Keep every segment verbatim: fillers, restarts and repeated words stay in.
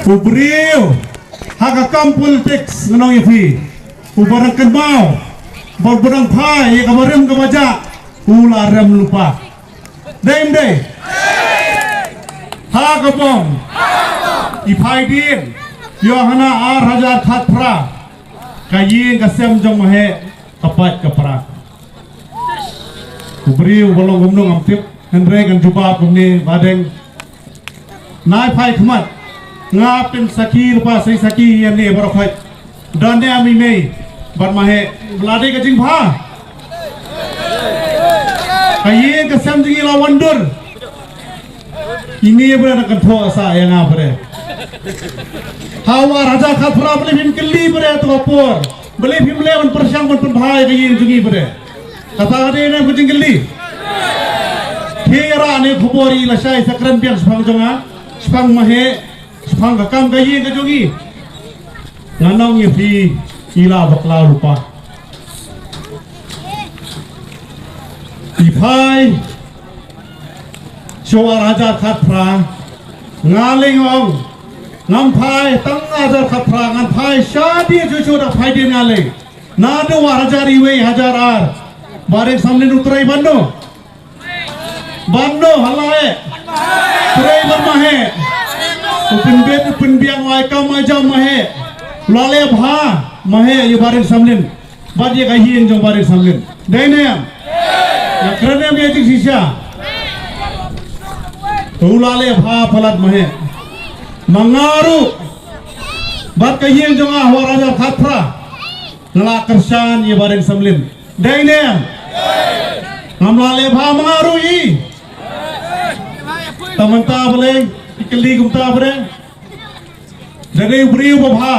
U briew ha ka kam politics, ngan ong ïa phi, uba dang kynmaw bad uba dang phai ïa kaba rim kaba jah, u la rem lypa. Dei ym dei? Ha ka bong i phai dien ïoh hana ar hajar khatphra, ka ïing ka sem jong Maheh ka pait ka pra. U briew ba long kumno ngam tip, hynrei ngan jubab kumne, Badeng. Nai phai khmat, nga pynsakhi lypa, sa sakhi ïa ne baroh khoit. Don ne em i mei bad Maheh, la dei ka jingbha? Ka ïing ka sem jong ngi la wan dur. Ine bre na kan thoh sa ïa nga bre. Ha u ar hajar khatphra balei phim kylli bre to ka por. Balei phim leh ban pyrshang ban pynbha ïa ka ïing jong ngi bre. Kata ka dei ne ka jingkylli. Phi ïa rah ne khubor i lashai sa kren biang shaphang jong nga, shaphang Maheh, shaphang ka kam ka ïing ka jong ngi. Ngan ong ïa phi, i la bakla lypa. I phai sha u ar hajar khatphra, nga lei nga ong, ngam phai tang hajar khatphra, ngan phai shadien shuh shuh da phai dien nga lei. Naduh u ar hajar iwei, hajar ar, Bah Reng Samlin u trei ban no? Ban no, ha la eh? Trei ban Maheh. U pynbit u pynbiang, u ai kam ai jam Maheh. U la leh bha Maheh ïa Bah Reng Samlin bad ïa ka ïing jong Bah Reng Samlin. Dei ne em? Ïa kren em ïa jingshisha. To u la leh bha palat Maheh. Ma nga ruh bad ka ïing jong nga ha u ar hajar khatphra, nga la kyrshan ïa Bah Reng Samlin. Dei ne em? Ngam la leh bha ma nga ruh i. Tang mynta balei ki kylli kumta bre? Da dei u briew ba bha,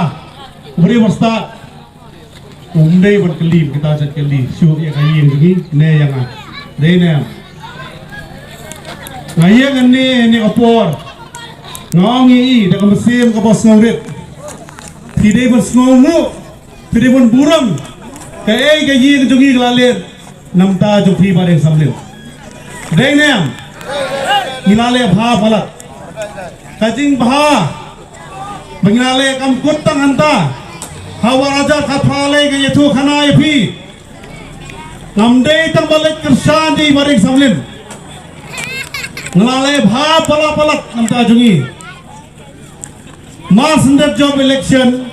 u briew ba stad, um dei ban kylli kita jait kylli shuh ïa ka ïing jong ngi ne ïa nga. Dei ne em? Nga ïeng hangne ne ka por, nga ong ïa i da ka mynsiem kaba sngewrit, phi dei ban sngewnguh, phi dei ban burom kaei ka ïing jong ngi ka la leh na bynta jong phi Bah Reng Samlin. Dei ne em? Ngi la leh bha palat. Ka jingbha ba ngi la leh kam kut tang hangta. Ha u ar hajar khatphra lei nga ïathuh khana ïa phi, ngam dei tang ba leit kyrshan ïa i Bah Reng Samlin. Nga la leh bha palat palat na bynta jong ngi. Mar syndet jop election,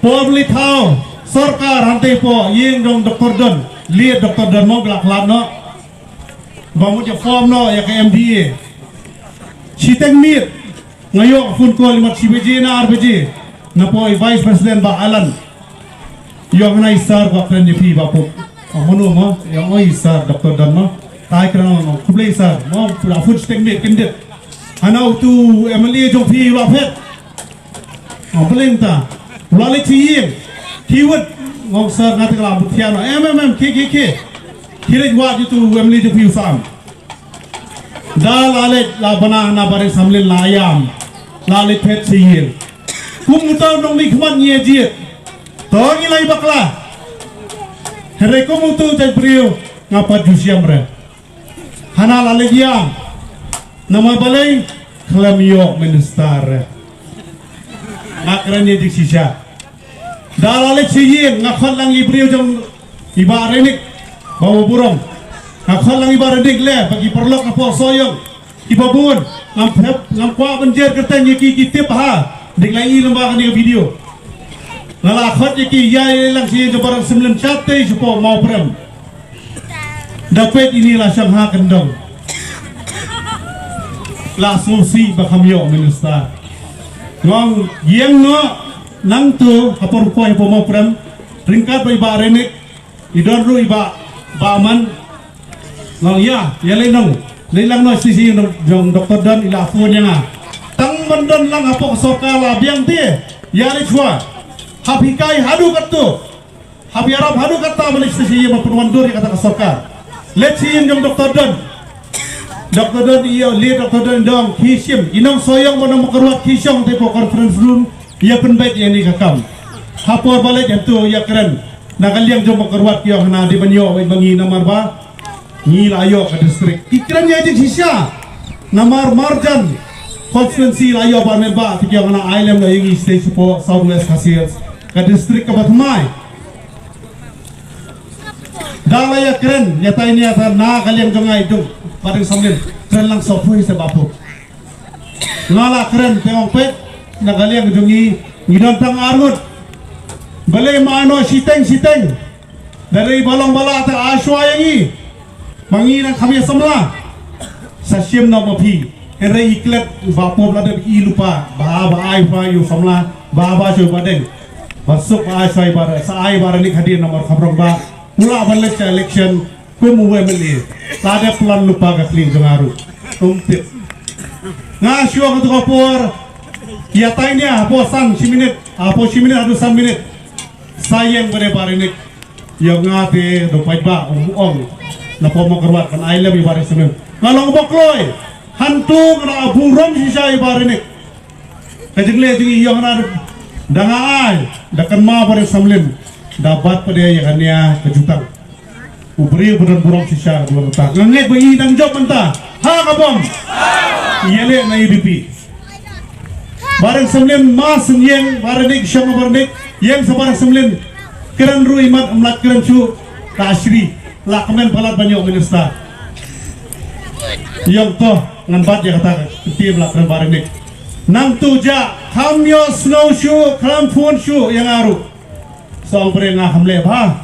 por ba leit thaw sorkar hangtei hapoh ïing jong Doktor Don, leit Doktor Don mo, ba la khlad noh, ba mut ïa form noh ïa ka M D A. Shiteng miet nga ïoh phone call imat shi baje na ar baje na poi Vice President Bah Alan. Ïoh ngan ai sir, kwah kren ïa phi Bah Pop. Ong mano mo? Ïoh, oi sir Doktor Don mo. Tai kren mo, khublei sir mo, pura phone shiteng miet kyndit. Hana utu M L A jong phi u la phet? Ong balei mynta? U la leit sha ïing. Ki wut? Ong sir nga te ka la bud thiah noh. Em em em, khie khie khie. Khie leit wad ïa utu M L A jong phi u sam. Da la leit la bna na Bah Reng Samlin la ïam. La leit phet sha ïing. Kum uta u nongmihkhmat ngi ïa jied. To ngi la ïa bakla. Hynrei kum utu u jait briew nga pat ju shem re. Hana la leit ïam. Namar balei? Khlem ïoh minister re. Nga kren ïa jingshisha. Da la leit sha ïing nga khot lang i briew jong i Bah Renik, Bah Waburom. Nga khot lang i Bah Renik leh bad ki paralok hapoh Sohiong kiba bun. Ngam pep, ngam kwah ban jer kyrteng ïa ki, ki tip bha. Dei la i lem bad kane ka video. Nga la khot ïa ki ïa ïaleh lang sha ïing jong Bah Reng Samlin shatei shapoh Mawprem. Da peit ine la shong ha kyndong. La sngewsih ba kham ïoh minister. Nga ong ïeng noh nangto ha por poi ha por Mawprem, ryngkat bad i Bah Renik, i don ruh i Bah, Bah Man. Nga ong ïa, ïa leit noh. Leit lang noh sha station jong Doktor Don, i la phone ïa nga. Tang ban don lang hapoh ka sorkar la biang te. Ïa leit shuwa. Hap hikai haduh katto. Hap ïarap haduh katta ba leit sha station ban pynwandur ïa kata ka sorkar. Leit sha ïing jong Doktor Don. Doktor Don i ïa leit, Doktor Don i ong ki shim. I nong Sohiong bad nong Mawkyrwat ki shong te hapoh conference room ïa pynbeit ïa kane ka kam. Ha por ba leit hangto ïa kren na ka liang jong Mawkyrwat ki ong hana dei ban ïoh beit ma ngi namar ba ngi la ïoh ka district. Ki kren ïa jingshisha. Namar marjan constituency la ïoh ba met ba te ki ong na ai lem la ïoh ngi state support South West Khasi Hills, ka district kaba thymmai. Da la ïa kren ïa tai nia ta na ka liang jong ngai dung, Bah Deng Samlin, kren lang sopoi se ba pup. Nga la kren te ong pet na ka liang jong ngi, ngi don tang arngut. Balei ma no shiteng shiteng. Da rei ba long ba la ta ashwa ïa ngi. Ma ngi nang kham ïa samla. Sa shim na ma phi. Hynrei i klet ba pop la dep i lupa. Ba ba ai fa yu samla. Ba ba shu ba deng. Ba suk ba ai sai ba sa ai ba ni khadin na mar khabrong ba. Ula ba lek election. Kum u M L A. La dep plan lupa ka kling jong aru. Um tip. Nga shu ka tu ka por. Ïa tai nia hapo san shi minit. Hapo shi minit haduh san minit. Sa ïeng bade Bah Rinik. Ïa nga te do paidbah ong ong. Na pom mo kerwat kan ai lem i Bah Rinik semen. Nga long bok loi. Hantu nga na burom shisha i Bah Rinik. Ka jingle jing i ïong na da nga ai da kan ma Bah Rinik Samlin. Da bat pade ïa kania ka jutang. U briew ba don burom shisha ka duan uta. Nga ngeit ba i dang jop mynta. Ha ka bom. Ïa le na U D P. Bah Rinik Samlin ma seng ïeng, Bah Rinik shong Bah Rinik, ïeng sa Bah Rinik Samlin. Kren ruh i mat, mlat kren shu, ka shri, la kmen palat ban ïoh minister. Ïong to, ngan bat ïa kata, kti mlat kren Bah Rinik. Nang tu ja, kham ïoh snow shu, kham phone shu, ïa nga ruh. Song pre nga kham leh bha.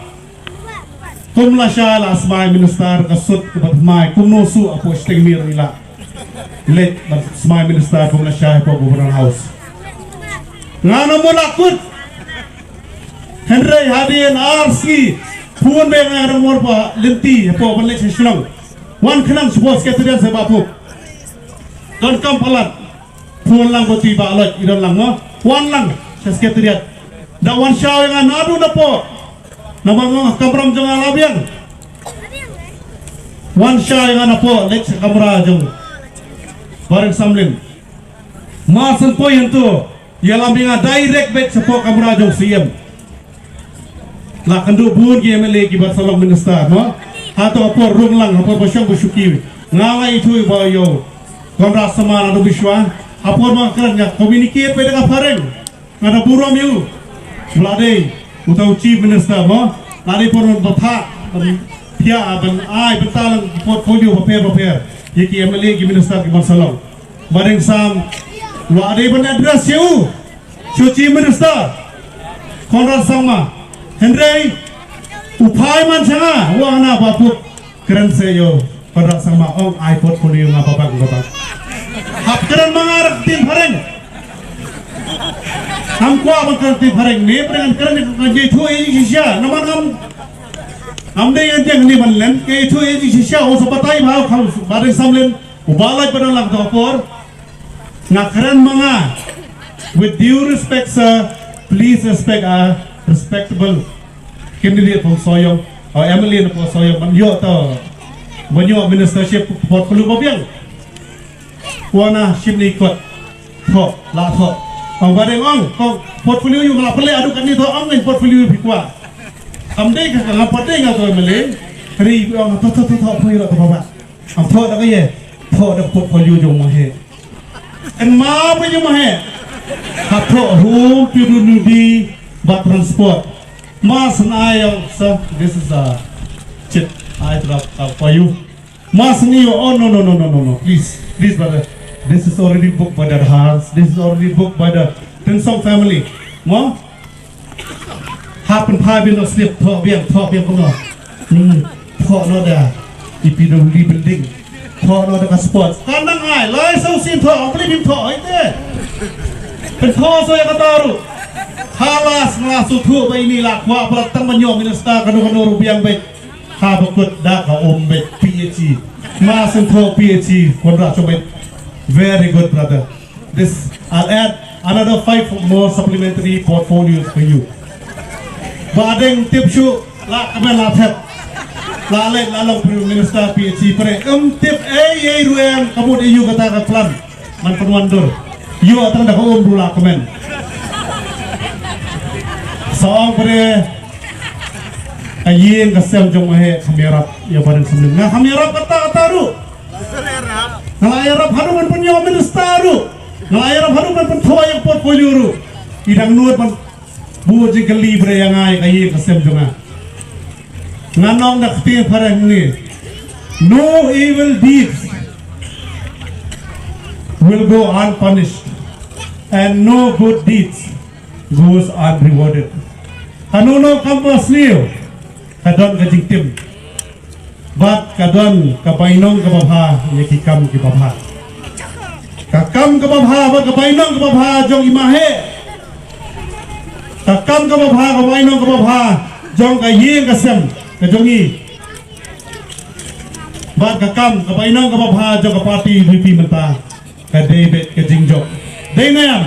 Kum la shai la smai minister ka sut ka bat mai kum no su apo sting mir ila. Lek la smai minister kum la shai po governor house. Nga na mo la kut. Hynrei hadien ar sngi pun be nga na mo pa lenti po ban lek shlong. Wan khnang sbo secretariat se ba pu. Don kam palat. Phone lang ko ti ba loj i don lang mo. Wan lang sa secretariat. Da wan shaw nga nadu na po. Na ba ngong kamram jong nga la biang. Wan shaw nga na po lek sa kamra jong Bah Rinik Samlin. Ma san po yan tu. Ïa la mi nga direct bet sa po kamra jong C M. La kan du bun ki M L A ki ba sa long minister mo. Ha to ha por rung lang ha por ba shong ba shuki. Nga la i tu ba yo. Konrad Sangma na du bishwa. Ha por ma kren nga communicate ba da ka phareng. Nga da burom yu. Ba la dei uta u chief minister mo. La dei por ba tha ban pia ban ai ban ta lang portfolio ba pher ba pher. Ïa ki M L A ki minister ki ban sa long. Bah Deng Sam. La dei ban address yu. Shu chief minister Konrad Sangma. Hynrei u phai man sha nga, wa na ba put kren se yo Konrad Sangma ong ai portfolio nga ba bang ba bang. Hap kren ma nga rak tim phareng. Ngam kwah ban kren tim phareng ni, phareng kren ni kren je thu e ji shisha. Naman ngam ngam dei yang tiang ni ban len ke thu e ji shisha. O sa batai ba kham Bah Deng Samlin. U ba lai ba dang lang to por. Nga kren ma nga. With due respect, sir, please respect a respectable candidate from Sohiong, or M L A from Sohiong, ban ïoh to, ban ïoh ministership portfolio ba biang. Wana shim ni kot. Tho, la tho. Ong ba dei ong, ko portfolio yu la pele adu kan ni tho ong ni portfolio yu phi kwah. Am dei ka nga pot dei nga to M L A. Ri ong tho tho tho tho phi ro to ba ba. Am tho da ka ye, tho da portfolio jong ma he. Kan ma ba jong ma he. Ha tho hum P W D ba transport. Ma san ai ong sa, this is a chit. I drop uh, for you. Ma san i oh no no no no no no. Please, please brother. This is already booked by the Dhars. This is already booked by the Tynsong family. Mo? Hap pynphai biang noh slip, thoh biang, thoh biang kumno. Hmm, thoh noh da i P W D building. Thoh noh da ka sports. Kan dang ai, lai saw sien thoh, ong pynlip thoh, ai te. Pynthoh saw ïa kata ruh. Halas, nga sngewthuh ba ine la kwah palat tang ban ïoh minister kano kano ruh biang beit. Haba kut da ka um beit P H E. Ma sngewthuh P H E, Konrad Sangma beit. Very good, brother. This, I'll add another five more supplementary portfolios for you. Ba dang tip shu, la kmen la thep. La leh, la long Prime Minister P H E pre. Em tip ei ei ruh em ka mut ei ïoh kata ka plan. Man pynwandur. Ïoh tang da ka um ruh la kmen. Sa ong pre ka ïing ka sem jong ma he kham ïarap ïa Bah Deng Samlin. Nga kham ïarap kata kata ruh. Nga la ïarap haduh ban pynïoh minister ruh. Nga la ïarap haduh ban pynthoh ïa ka portfolio ruh. I dang nud ban buh jingkylli bad ïa nga ïa ka ïing ka sem jong nga. Nga ong da ka ktien phareng ne, no evil deeds will go unpunished and no good deeds goes unrewarded. Kano kano kam ba sniew ka don ka jingtim. Bad ka don ka bainong kaba bha ïa ki kam kiba bha. Ka kam kaba bha bad ka bainong kaba bha jong i maheh. Ka kam kaba bha, ka bainong kaba bha jong ka ïing ka sem ka jong i. Bad ka kam ka bainong kaba bha jong ka party VPP mynta ka dei beit ka jingjop. Dei ne em?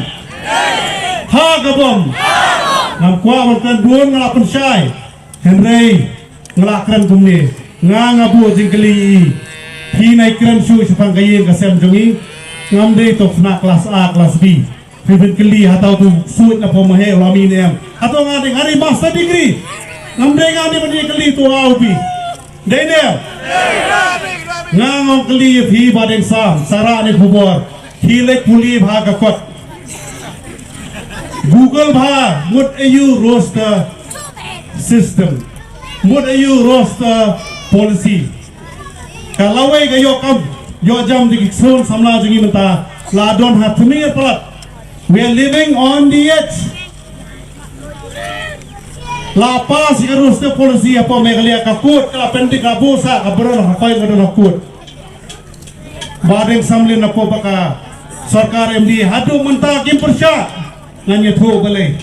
Ha ka bom. Ngam kwah ban kren bun, nga la pynshai. Hynrei nga la kren kumne, nga nga buh jingkylli ïa i. Phi nai kren shuh shaphang ka ïing ka sem jong i. Ngam dei to khynnah klas A klas B. Phi phin kylli hato to suit na pom he la mi ne em. Hato nga dei, nga dei master degree. Ngam dei nga dei ban ïa kylli to A u B. Dei ne em? Nga ngong kylli ïa phi Bah Deng Sam, sa rah ne khubor. Phi leit pule bha ka kot. Google bha, mut aiu roster system. Mut aiu roster policy. Ka lawei ka ïoh kam ïoh jam da ki khun samla jong ngi mynta la don ha tmier palat. We are living on the edge. La pass ïa ka roster policy hapoh Meghalaya, ka kut ka la pending, ka buh sa ka baroh ha koi ka don ha kut. Ba dang samlin na ko ba ka sorkar M D A haduh mynta kim pyrshah. Ngan ïathuh balei.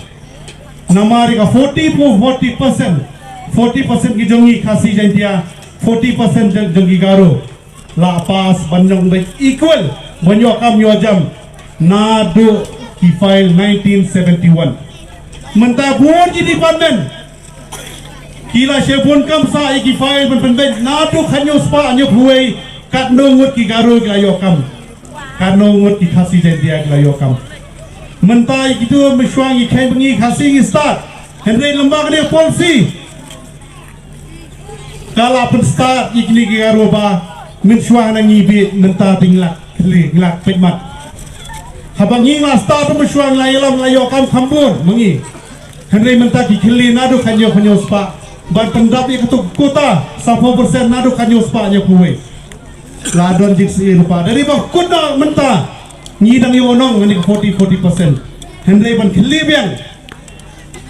Namar ïa ka forty, forty percent, forty percent ki jong ngi Khasi Jaintia, forty percent jong, jong ki Garo. La pass ban ïoh beit equal ban ïoh kam ïoh jam naduh ki file nineteen seventy-one. Mynta bun ki department ki la shibun kam sa ïa ki file ban pynbeit naduh khatñiew spah hynñiew phew wei. Katno ngut ki Garo ki la ïoh kam? Katno ngut ki Khasi Jaintia ki la ïoh kam? Mynta ïa kitu mynshuwa ngi kheiñ ba ngi Khasi ngi stad, hynrei lem bad kane ka policy ka la pynstad ïa kine ki Garo ba mynshuwa na ngi beit, mynta te ngi la khlieh, ngi la peit mat. Haba ngi la stad mynshuwa ngi la ïalam, ngi la ïoh kam kham bun ma ngi. Hynrei mynta ki khlieh naduh khatñiew, khatñiew spah ban pyndap ïa katu ka quota sawphew percent naduh khatñiew spah hynñiew phew wei. La don jingsih rupa. Dei ba kut da mynta ngi dang ïoh nong ngi ka forty, forty percent. Hynrei ban khlieh biang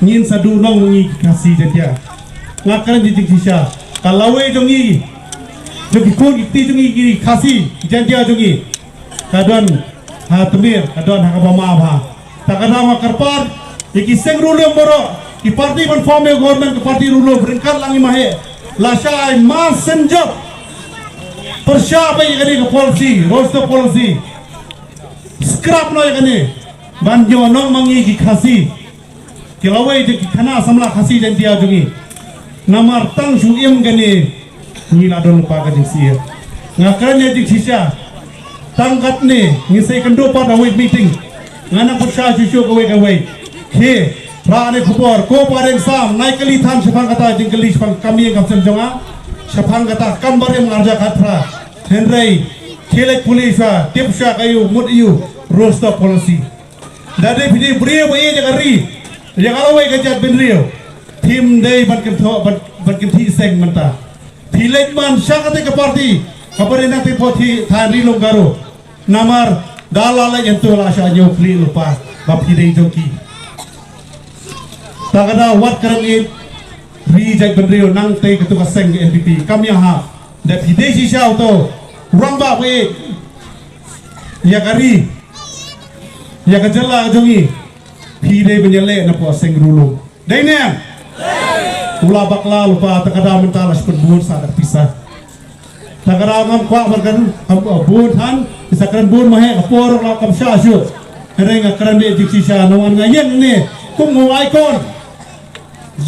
ngin sa duh nong ngi ki Khasi Jaintia. Nga kren jingshisha. Ka lawei jong ngi, jong ki khun ki kti jong ngi ki Khasi Jaintia jong ngi, ka don ha tmier, ka don ha kaba ma bha. Ta ka daw nga kyrpad ïa ki seng ruh lum baroh, ki party ban form ïa government, ki party ruh lum ryngkat lang i maheh. Lashai mass synjop. Pyrshah beit ïa kane ka policy, roster policy. Scrap noh ïa kane. Ban ïoh nong ma ngi ki Khasi. Ki lawei jong ki khynnah samla Khasi Jaintia jong ngi. Namar tang shu im kane ngi la don lypa ka jingsih. Nga kren ïa jingshisha. Tang katne ngi sa ïakynduh pat ha wei meeting. Nga nang pyrshah shuh shuh kawei kawei. Khie, rah ne khubor, ko Bah Deng Sam, nai kylli than shaphang kata jingkylli shaphang kam ïing kam sem jong nga. Shaphang kata kam barim arja khat phra. Hynrei khie leit pule sha, tip sha ka aiu, mut aiu roster policy. Da dei phi dei briew ba ïeit ïa ka ri, ïa ka lawei ka jaitbynriew, phim dei ban kynthoh, ban, ban kynthih seng mynta. Phi leit man sha kata ka party kaba dei nangtei pyrthei than ri lum Garo. Namar da la leit hangto la shah ñiew khlieh lypa ba phi dei jong ki. Ta ka daw wat kren ïeit ri jaitbynriew nangtei katu ka seng N P P. Kam ïa ha. Da phi dei shisha uto u rangbah ba ïeit ïa ka ri, ïa ka jylla ka jong ngi, phi dei ban ïaleh na pdeng seng ruh lum. Dei ne em? U la bakla lypa, ta ka daw mynta la shu pynbun sa da ka pisa. Ta ka daw ngam kwah ban kren, ngam kwah bun than, pisa kren bun ma he, ka por la kam shah shuh. Hynrei nga kren beit jingshisha, namar nga ïeng ne kum u icon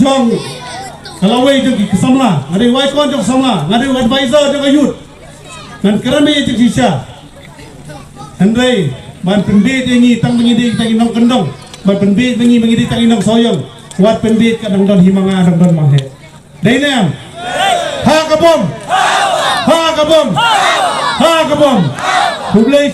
jong ka lawei jong ki samla, nga dei u icon jong samla, nga dei u advisor jong ka youth. Ngan kren beit jingshisha. Hynrei ban pynbeit ïa ngi tang ba ngi dei tang i nongkyndong, ban pynbeit ba ngi ba ngi dei tang i nongsawïong, wat pynbeit ka dang don hi ma nga, dang don ma he. Dei ne em? Ha ka bom. Ha ka bom. Ha ka bom. Khublei.